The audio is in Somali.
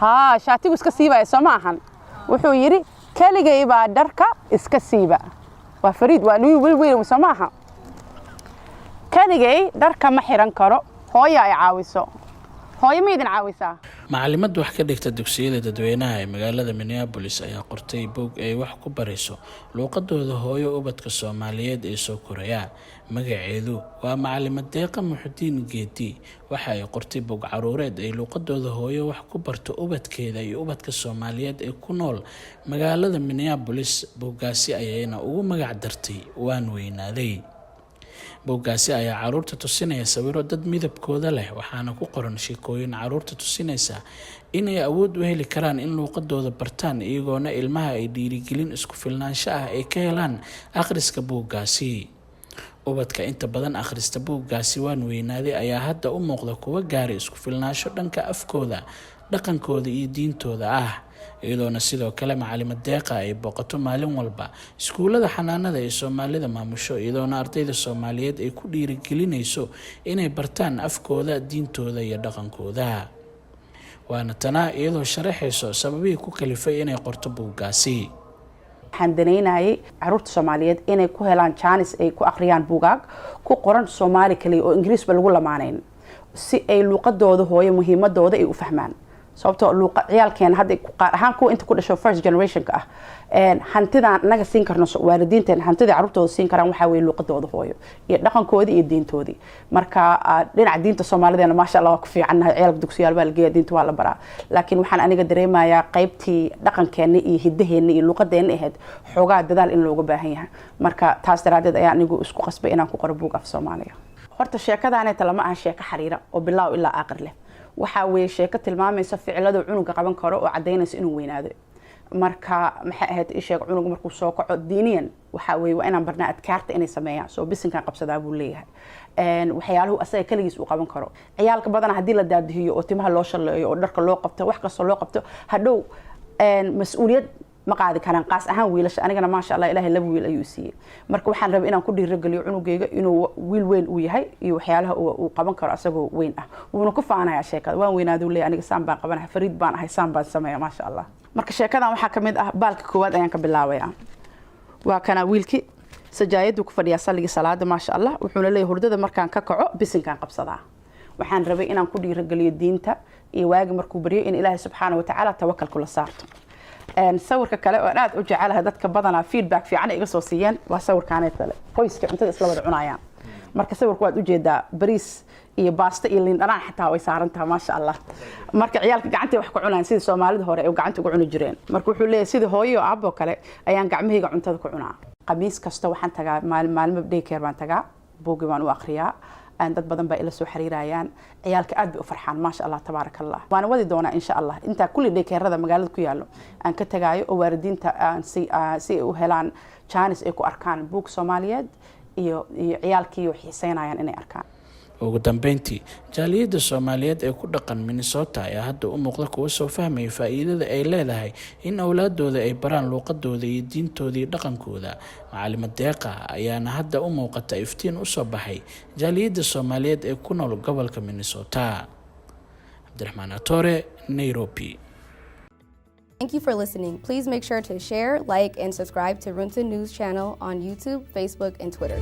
Haa, shaatigu iska siibaya, soo ma ahan? Wuxuu yidhi, "Keligay baa dharka iska siiba." Waa fariid, waa wiil weyn, soo ma aha? Keligay dharka ma xiran karo, hooya ay caawiso. Hooyo ma idin caawisaa? Macalimad wax ka dhigta dugsiyada dadweynaha ee magaalada Minneapolis ayaa qortay bog ay wax ku barayso luuqadooda hooyo ubadka Soomaaliyeed ee soo koraya. Magaceedu waa Macalimad Deeqa Muxudiin Geedi. Waxa ay qortay bog caruureed ay luuqadooda hooyo wax ku barto ubadkeeda iyo ubadka Soomaaliyeed ee ku nool magaalada Minneapolis. Boggaasi ayayna ugu magac dartay "Waan Weynaaday". Boggaasi ayaa caruurta tusinaya sawiro dad midabkooda leh, waxaana ku qoran sheekooyin caruurta tusinaysa inay awood u heli karaan in luuqadooda bartaan, iyagoona ilmaha ay dhiirigelin isku filnaansho ah ay ka helaan akhriska buuggaasi. Ubadka inta badan akhrista buuggaasi "Waan Weynaaday" ayaa hadda u muuqda kuwa gaaray isku filnaansho dhanka afkooda, dhaqankooda iyo diintooda ah, iyadoona sidoo kale Macalimad Deeqa ay booqato maalin walba iskuulada xanaanada ee Soomaalida maamusho, iyadoona ardayda Soomaaliyeed ay ku dhiirigelinayso inay bartaan afkooda, diintooda iyo dhaqankooda. Waana tana iyadoo sharaxayso sababihii ku kalifay inay qorto buuggaasi. Waxaan danaynayay caruurta Soomaaliyeed inay ku helaan jaanis ay ku akhriyaan buugaag ku qoran Soomaali kaliya oo Ingiriisba lagu lamaanayn, si ay luuqadooda hooyo muhiimadooda ay u fahmaan, sababtoo luuqa ciyaalkeena hadda, qaar ahaan kuwa inta ku dhasho, first generationka ah, hantidaan naga siin karno, waalidiinteen hantida carruurtooda siin karaan, waxaa weye luuqadooda hooyo iyo dhaqankoodii iyo diintoodii. Marka dhinaca diinta Soomaalideena, maasha Allah, waa ku fiicannahay. Ciyaalka dugsiyaal baa la geeya, diinta waa la baraa, laakiin waxaan aniga dareemayaa qaybtii dhaqankeena iyo hidaheena iyo luuqadeena ahayd xoogaa dadaal in looga baahan yahay. Marka taas daraadeed ayaa anigu isku qasbay inaan ku qoro buug af Soomaaliya. Horta sheekadaaneta lama aha sheeko xariira oo bilaaw ilaa aakhir leh. Waxaa weeye sheeko tilmaamaysa ficilada cunuga qaban karo oo caddaynaysa inuu weynaado. Marka maxay ahayd, isheeg, cunuga markuu soo kaco, diiniyan waxaa weye waa inaan barnaa adkaarta inay sameeyaan. Soo bisinkan qabsadaa buu leeyahay, waxyaaluhu asaga kaligiis uu qaban karo. Ciyaalka badana haddii la daadihiyo oo timaha loo shalleeyo oo dharka loo qabto, wax kastoo loo qabto, hadhow mas-uuliyad ma qaadi karaan, qaas ahaan wiilasha. Anigana, maasha Allah, Ilahay laba wiil ayuu siiyey. Marka waxaan rabay inaan ku dhiirageliyo cunugeyga inuu wiil weyn uu yahay iyo waxyaalaha uu qaban karo asagoo weyn ah. Wuuna ku faanaya sheekada. "Waan weynaaduu," leeyahay, "aniga saan baan qabanaya, fariid baan ahay, saan baan sameeya," maasha Allah. Marka sheekadan waxaa kamid ah, baalka koowaad ayaan ka bilaabaya. Waa kana wiilki, sajaayaduu ku fadhiyaa salligii salaada, maasha Allah. Wuxuuna leeyahay, "Hurdada markaan ka kaco, bisinkaan qabsadaa." Waxaan rabay inaan ku dhiirageliyo diinta iyo waagi markuu baryo in Ilaahay subxaana watacaala tawakal kula saarto. Sawirka kale oo aan aad u jecelahay, dadka badanaa feedback fiican iga soo siiyeen, waa sawirkaaneed kale, qoyska cuntada isla wada cunayaan. Marka sawirka waad ujeedaa, bariis iyo baasto iyo liin dhanaan xataa way saaran tahay, maasha Allah. Marka ciyaalka gacantay wax ku cunayaan sidii Soomaalida hore ay gacanta ugu cuni jireen. Marka wuxuu leeyahay, "Sidii hooyo iyo aaboo kale ayaan gacmahayga cuntada ku cunaa." Qamiis kasta waxaan tagaa, maalin maalmo daycare baan tagaa, buugi baan u akriyaa. Dad badan baa ila soo xiriirayaan, ciyaalka aad bay u farxaan, maasha Allah, tabaaraka Allah. Waana wadi doonaa, insha Allah, intaa kulli daycareada magaalada ku yaallo aan ka tagaayo oo waalidiinta si ay u helaan jaanis ay ku arkaan buug Soomaaliyeed iyo ciyaalkii xiiseynayaan inay arkaan. Ugu dambeyntii, jaaliyadda Soomaaliyeed ee ku dhaqan Minnesota ayaa hadda u muuqda kuwa soo fahmaya faa-iidada ay leedahay in awlaadooda ay baraan luuqadooda iyo diintooda iyo dhaqankooda. Macalima Deeqa ayaana hadda u muuqata iftiin usoo baxay jaaliyadda Soomaaliyeed ee ku nool gobolka Minnesota. Cabdiraxmaan Atore, Nairobi. Thank you for listening. Please make sure to share, like, and subscribe to Runta News Channel on YouTube, Facebook, and Twitter.